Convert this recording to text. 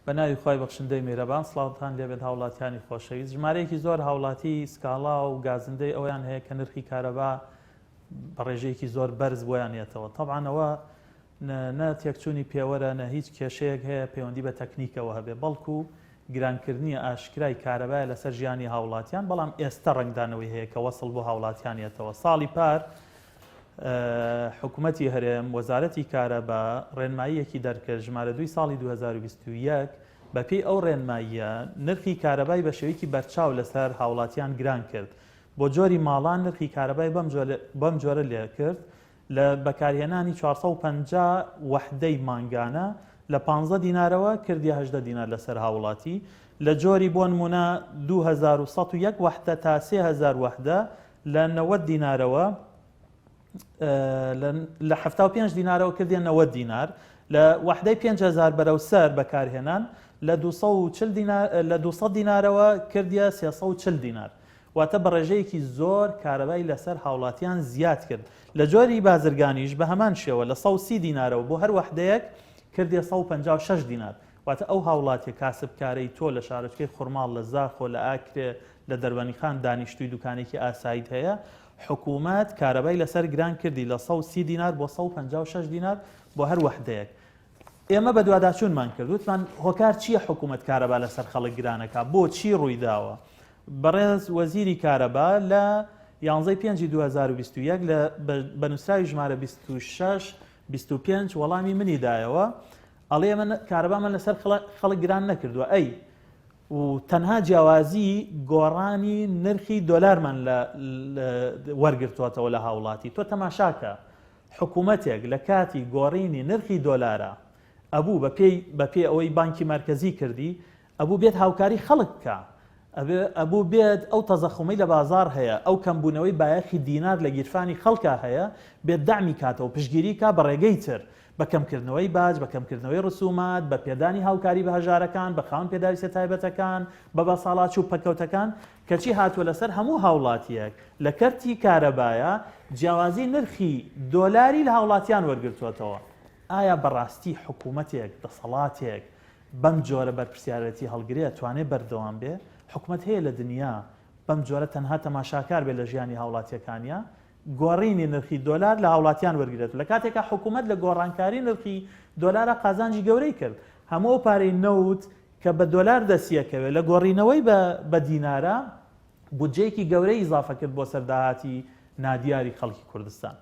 بە ناوی خوای بەخشندەی میهرەبان سڵاوتان لێبێت هاوڵاتیانی خۆشەویست ژمارەیەکی زۆر هاوڵاتی سکاڵا و گازندەی ئەویان هەیە کە نرخی کارەبا بە ڕێژەیەکی زۆر بەرز بۆیان یەتەوە تەبعەن ئەوە نە تێکچوونی پێوەرە نە هیچ کێشەیەک هەیە پەیوەندی بە تەکنیکەوە هەبێ بەڵکو گرانکردنی ئاشکرای کارەبایە لەسەر ژیانی هاوڵاتیان بەڵام ئێستا ڕەنگدانەوەی هەیە کە وەسڵ بۆ هاوڵاتیان یەتەوە ساڵی پار حکومەتی هەرێم وەزارەتی کارەبا ڕێنماییەکی دەرکرد ژمارە دووی ساڵی 2021 بەپێی ئەو ڕێنماییە نرخی کارەبای بە شێوەیەکی بەرچاو لەسەر هاوڵاتیان گران کرد بۆ جۆری ماڵان نرخی کارەبای بەم جۆرە لێکرد لە بەکارهێنانی 450 وەحدەی مانگانە لە 15 دینارەوە کردیە 18 دینار لەسەر هاوڵاتی لە جۆری بۆ نمونە 2101 وەحدە تا 3000 وەحدە لە 90 دینارەوە لە 75 دینارەوە کردیە 90 دینار لە وەحدەی 5000 بەرەو سەر بەکارهێنان لە 240 دینار لە 200 دینارەوە کردیە 340 دینار واتە بە ڕێژەیەکی زۆر کارەبای لەسەر هاوڵاتیان زیاد کرد، لە جۆری بازرگانیش بە هەمان شێوە لە 130 دینارەوە بۆ هەر وەحدەیەک کردیە 156 دینار، واتە ئەو هاوڵاتیە کاسبکارەی تۆ لە شارۆچکەی خورماڵ لە زاخۆ لە ئاکرێ لە دەربەنیخان دانیشتووی دوکانێکی ئاساییت هەیە حکومەت کارەبای لەسەر گران کردی لە 130 دینار بۆ 156 دینار بۆ هەر وەحدەیەک. ئێمە بەدواداچوونمان کرد وتمان هۆکار چییە حکوومەت کارەبا لەسەر خەڵک گرانەکا بۆچی ڕوویداوە؟ بەڕێز وەزیری کارەبا لە یانزەی پێنجی 2021 لە بە نووسراوی ژمارە 26 25 وەڵامی منی دایەوە ئەڵێ من کارەبامان لەسەر خەڵک گران نەکردووە ئەی و تەنها جیاوازی گۆڕانی نرخی دۆلارمان لە وەرگرتووەتەوە لە هاوڵاتی تۆ تەماشاکە حکوومەتێک لە کاتی گۆڕینی نرخی دۆلارە ئەبوو بەپێی بەپێی ئەوەی بانکی مەرکەزی کردی ئەبوو بێت هاوکاری خەڵک بکا، ئەبوو بێت ئەو تەزەخومەی لە بازاڕ هەیە، ئەو کەمبوونەوەی بایەخی دینار لە گیرفانی خەڵکا هەیە، بێت دەعمی کاتەوە، پشتگیری کا بە ڕێگەی تر، بە کەمکردنەوەی باج، بە کەمکردنەوەی ڕسومات، بە پێدانی هاوکاری بە هەژارەکان، بە خاوەن پێداویستیە تایبەتەکان، بە بەساڵاچوو و پەککەوتەکان، کەچی هاتووە لەسەر هەموو هاوڵاتییەک لە کەرتی کارەبایە جیاوازی نرخی دۆلاری لە هاوڵاتیان وەرگرتووەتەوە. ئایا بەڕاستی حکومەتێک، دەسەڵاتێک، بەم جۆرە بەرپرسیارێتی هەڵگرێ ئەتوانێ بەردەوام بێ؟ حکومەت هەیە لە دنیا بەم جۆرە تەنها تەماشاکار بێ لە ژیانی هاوڵاتیەکانیا گۆڕینی نرخی دۆلار لە هاوڵاتیان وەرگرێت لە کاتێکا حکومەت لە گۆڕانکاری نرخی دۆلارا قازانجی گەورەی کرد هەموو ئەو پارەی نەوت کە بە دۆلار دەستیەکەوێ لە گۆڕینەوەی بە بە دینارا بودجەیەکی گەورەی ئیزافە کرد بۆ سەر داهاتی نادیاری خەڵکی کوردستان.